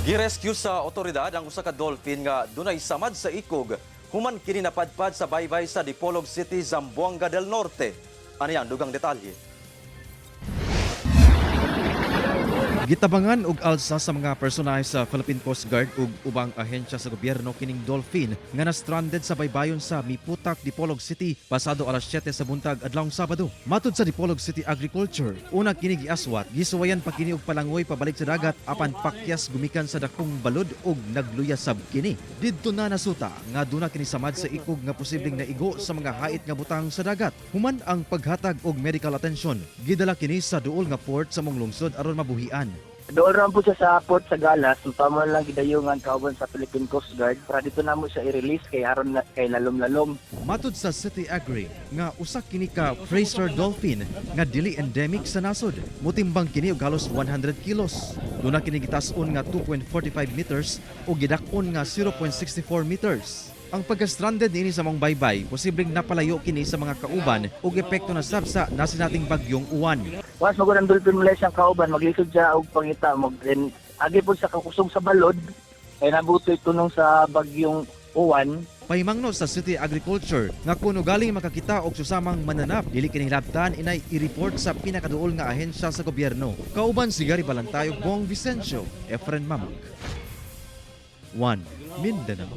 Girescue sa otoridad ang usa ka dolphin nga dunay samad sa ikog human kini napadpad sa baybay sa Dipolog City, Zamboanga del Norte. Ano yan, dugang detalye? Gitabangan og alsa sa mga personahe sa Philippine Coast Guard ug ubang ahensya sa gobyerno kining dolphin nga na-stranded sa baybayon sa Miputak, Dipolog City pasado alas 7 sa buntag adlawng Sabado. Matud sa Dipolog City Agriculture, una kini giaswat, gisuwayan pa kini og palangoy pabalik sa dagat apan pakyas gumikan sa dakong balod ug nagluya sab kini. Didto na nasuta nga duna kini samad sa ikog nga posibleng naigo sa mga hait nga butang sa dagat. Human ang paghatag og medical attention, gidala kini sa duol nga port sa mong lungsod aron mabuhian. Doon ran po siya sa port sa Galas, pamo lang gidayungan kauban sa Philippine Coast Guard para dito na mo siya i-release kay aron na, kay lalom-lalom. Matud sa City Agri nga usa kini ka Fraser dolphin nga dili endemic sa nasod. Mutimbang kini og halos 100 kilos. Duna kini gitas-on nga 2.45 meters o gidak-on nga 0.64 meters. Ang pagka-stranded niini sa mong baybay, posibleng napalayo kini sa mga kauban ug epekto na sab sa nasinating bagyong Uwan. Once magud ang dolphin mula siyang kauban, maglisod siya og pangita mo, then agi po sa kakusog sa balod kay nabutoy tunong sa bagyong Uwan. Pahimangno sa City Agriculture nga kuno galing makakita og susamang mananap, dili kini hilabtan inay i-report sa pinakaduol nga ahensya sa gobyerno. Kauban si Gary Balantay ug Bong Vicencio, Efren Mamak. 1 Mindanao.